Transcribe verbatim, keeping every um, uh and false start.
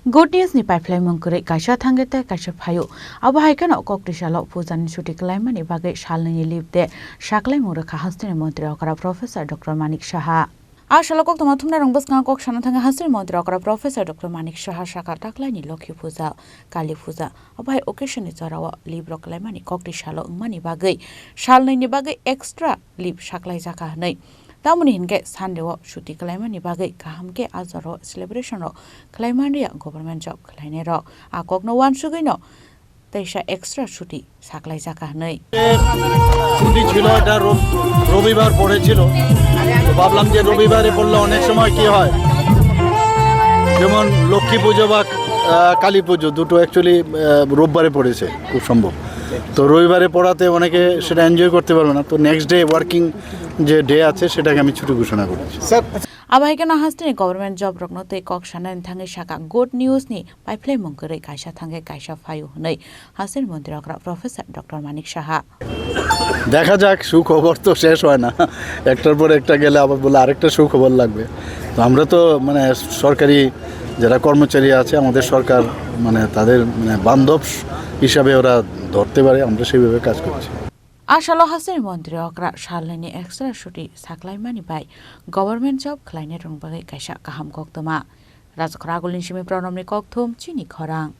Good news ni paiphlaimung kwrwi kaisa thangwi tei kaisa phaio. Abo hai kheno kok twi salo puja ni chuti kwlaimani bagwi salnwi ni leave de saklaimung rwkha hasteni montri okra Professor Doctor Manik Saha. A salo koktwma thumnairok bwskango kok sana thangwi hasteni montri okra Professor Doctor Manik Saha sakha taklaini Lokhi puja, Kali puja, abo hai occasion ni jorao leave rok kwlaimani kok twi salo wngmani bagwi salnwi ni bagwi extra leave saklaijakha hwnwi. Tamoni hinkhe Sunday o chuti kwlaimani bagwi kaham khe a jorao celebration rok kwlaiman riya government job khwlainai rok. A kokno uansugwino teisa extra chuti saklaijakha hwnwi. ছুটি ছিল, এটা রব- রবিবার পড়েছিল। তো ভাবলাম যে রবিবারে পড়লে অনেক সময় কি হয়, যেমন লক্ষ্মী পুজো বা আহ, কালী পুজো দুটো অ্যাকচুয়ালি রোববারে পড়েছে, খুব সম্ভব। তো রবিবারে পড়াতে অনেকে সেটা এনজয় করতে পারবে না, তো নেক্সট ডে ওয়ার্কিং যে ডে আছে সেটাকে আমি ছুটি ঘোষণা করেছি। Sir, Abo hai kheno hasteni government job rokno tei kok sanani thangwi sakha good news ni paiphlaimung kwrwi kaisa thangwi kaisa phaio hwnwi hasteni montri okra Professor Doctor Manik Saha. দেখা যাক, সুখবর তো শেষ হয় না, একটার পর একটা গেলে আবার বলে আরেকটা সুখবর লাগবে। তো আমরা তো মানে সরকারি যারা কর্মচারী আছে, আমাদের সরকার মানে তাদের মানে বান্ধব হিসাবে ওরা ধরতে পারে, আমরা সেইভাবে কাজ করছি। A salo hasteni montri okra salnwi ni extra chuti saklaimani bai government job khwlainai rokni bagwi kaisa kaham koktwma. Rajakhor Agulni simi Pranamni kokthum chini khorang.